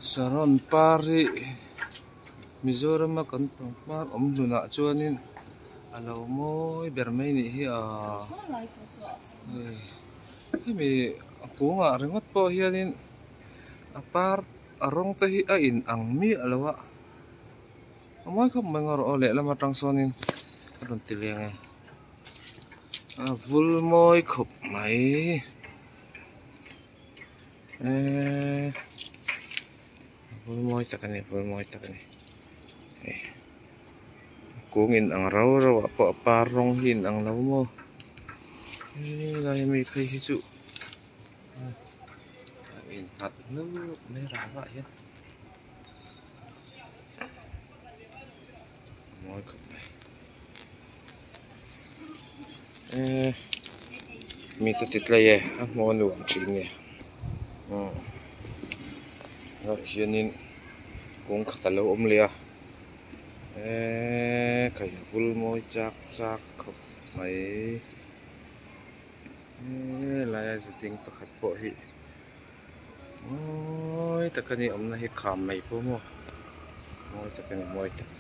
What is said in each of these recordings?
Saron par hi Mizorama kan pangpar awm hlunah chuanin a lo mawi ber mai nih hi a hei hemi kungah ringawt pawh hianin a par a rawng te hi a in ang miah lo a a mawi khawp mai ngaw rawh aw lehlam atang sawnin a rawn ti leng e a vul mawi khawp mai eee vul mawi tak a ni vul mawi tak a ni hei kung in ang rau rau ah pawh a par rawng hi in ang lo maw helai ami phei hi chu a innghat hnuk mai rangah hian mawi khawp mai eee mi te ti tlei e a hmuh a nuam thin nge umm ah hianin kawng khat alo awm leh a eee khaih a bul mawi chak chak khawp mai. Helaia ziding pakhat pawh hi mawi tak a ni awmna hi kham mai pawh maw mawi tak a ni mawi tak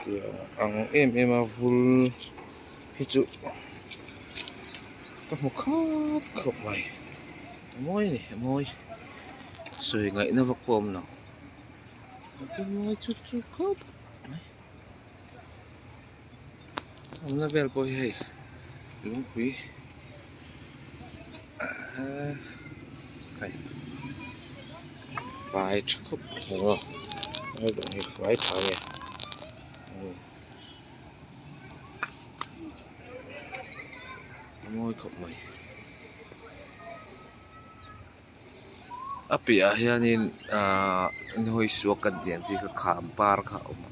tiang ang em em a vul hi chu ka hmu khat khawp mai a mawi a ni a mawi sawi ngaihna vak pawh a awm lo a mawi chuk chuk khawp mai. Awmna vel pawh hi hei lungpui ahh hei fai tha khawp mai aw he lung hi fai tha a ni a mawi khawp mai a piahah hianin ahh inhawi suak kan tih ang chi kha kham par kha a awm a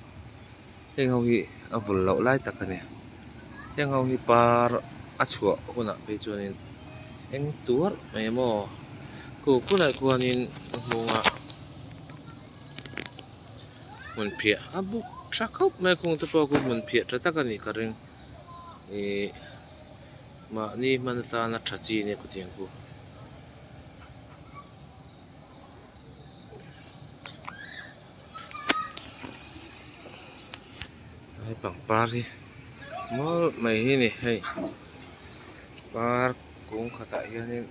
heng ho hi a vul loh lai tak a ni heng ho hi par a chhuah hunah phei chuanin eng tuar mai maw khu khulai khuanin a hmunga hmun phiah a buk tha khawp mai a khung te pawh khu hmun phiah tha tak a nih ka ring ihh mahni hman atana tha chi a nia khutiang khu. Hei pangpar hi mawlh mai hi ni hei par kung khatah hianin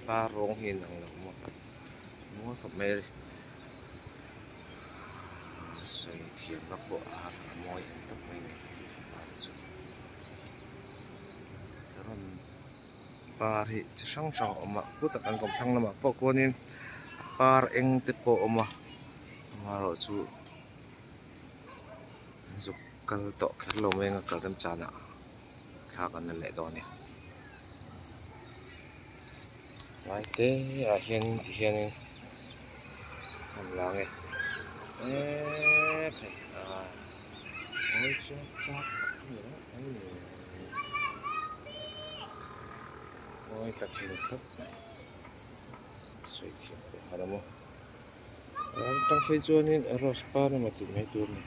par rawng hi inang lo maw mawi khawp mai a ni sawi thiam vak pawh a har a mawi em tawp mai a ni par chu saron. Par hi chi hrang hrang a awm a khutah kan kawm thlang lamah pawh khuanin par eng te pawh a awm a amaherawhchu zuk kal tawh kher lo mai anga kal remchanah thla kan la leh dawn a ni tlai te ah hian tihianin a rawn lang e eee hei ah mawi chuan chak tak a ni reuh mai ni. Mawi tak hi ni tawp mai sawi thiam pawh a har a maw a tang phei chuanin rose par emaw tih mai tur a ni.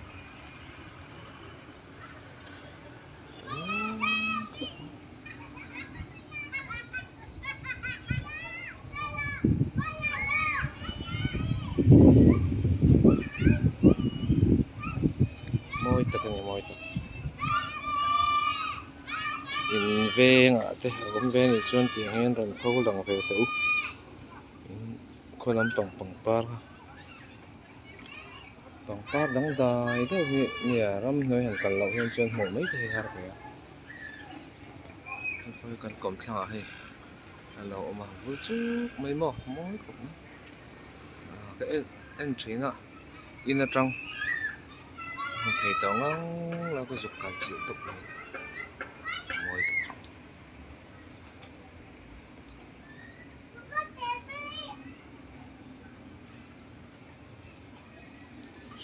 Mawi tak a ni mawi tak. In vengah te a awm ve anih chuan tiang hian rawn pho lang ve teh u in khaw lampang pangpar kha pangpar dangdai deuh hi nia ramhnuai han kal loh hian chuan hmuh mai te hi har ve a hei pawh hi kan kawm thlangah hei a lo awm a vul chuk mai maw mawi khawp mai ka en en thin a in atang. Hmu thei tawh ngang lo ka zuk kal chilh tawp mai mawi tawp ang.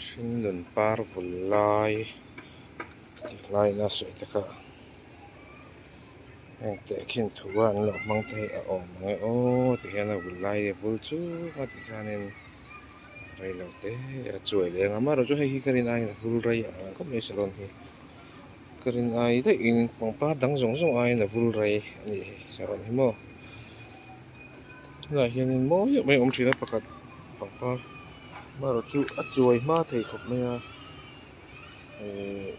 Hringnun par vul lai tih laina sawi te kha heng tehkhin thu a an lo hmang te hi a awm ang e aw ti hian a vul lai a bul chuk a ti khianin. Rei lo te a chuai leng a amaherawhchu hei hi ka rin aiin a hul rei ang khawp mai saron hi. Ka rin ai daih in pangpar dang zawng zawng aiin a vul rei a nih hi saron hi maw. Tunah hianin mawi deuh mai a awm thin a pakhat pangpar amaherawh chu a chuai hma thei khawp mai a ihh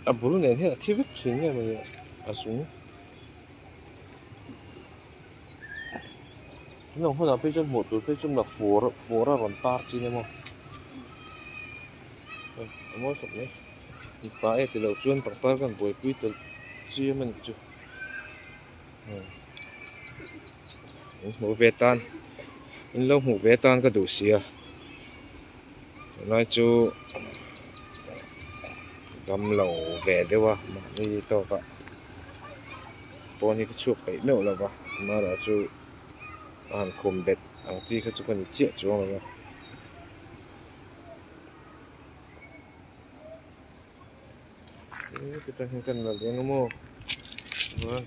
a bul nen hian a thi vek thin nge mawni a zung. Tunah hmunah phei chuan hmuh tur phei chu fur fur a rawn par chin emaw a mawi khawp mai mipa e tilo chuan pangpar kan buaipui tel chiam a nih chu in hmuh ve tan in lo hmuh ve tan ka duh sia tunlai chu damlo ve deuh a mahni tawk ah. Pawn hi ka chhuak peih meuh lo va amaherawh chu a han khum bet ang chi kha chu ka ni chiah chuang lo va. Chutah hian kan la leng a maw chuan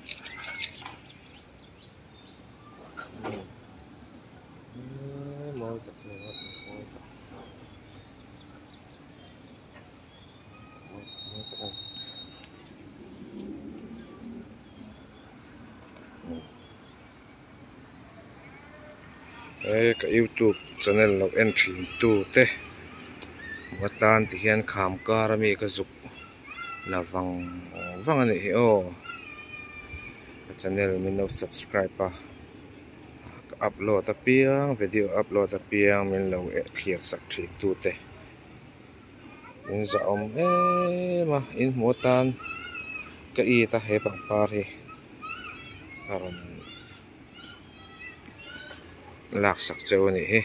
mawi tak hi mawi tak. He ka youtube channel lo en thin tu te hmuh atan ti hian kham kar ami ka zuk la vang vang a nih hi aw ka channel min lo subscribe a ka upload apiang video upload apiang min lo thlir sak thin tu te. In zahawm em a in hmuh atan ka it a he pangpar hi a rawn laksak cheu a nih hi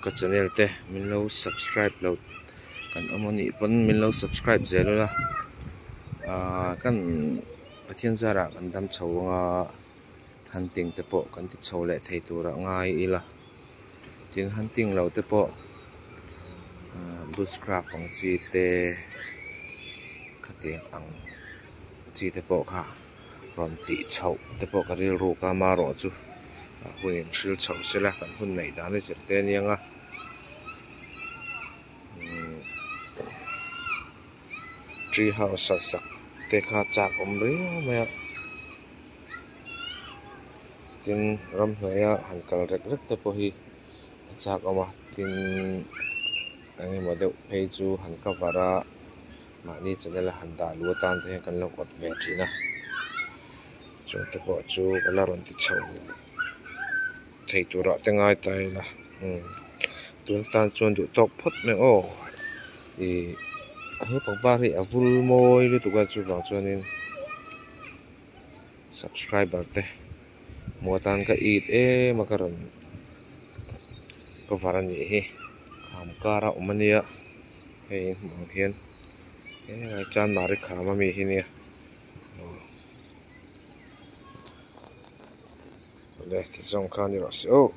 ka channel te min lo subscribe lo kan awm a nih pawn min lo subscribe zel ula ahh kan Pathian zarah kan dam chho anga hunting te pawh kan ti chho leh thei turah ngai ila. Tin hunting lo te pawh ahh bushcraft ang chi te khatiang ang chi te pawh kha rawn tih chhoh te pawh ka rilru ka amaherawh chu hun in hril chho sela kan hun neih dan a zir te aniang a umm tree house a sak te kha chak awm riau mai a. Tin ramhnuaia han kal rek rek te pawh hi a chak awm a tin eng emaw deuh phei chu han cover a mahni channel a han dah luh atan te hian kan lo awt ve thin a chung te pawh chu ka la rawn ti chho thei turah te ngai ta ila umm tun tan chuan duh tawk phawt mai aw ih he pangpar hi a vul mawi lutuk a chuvang chuanin. Subscriber te hmuh atan ka it em a ka rawn cover a nih hi kham kar a awm a nia hei in hmuh ang hian helai chanmari kham ami hi nia awle ti zawng kha ni rawh se aw.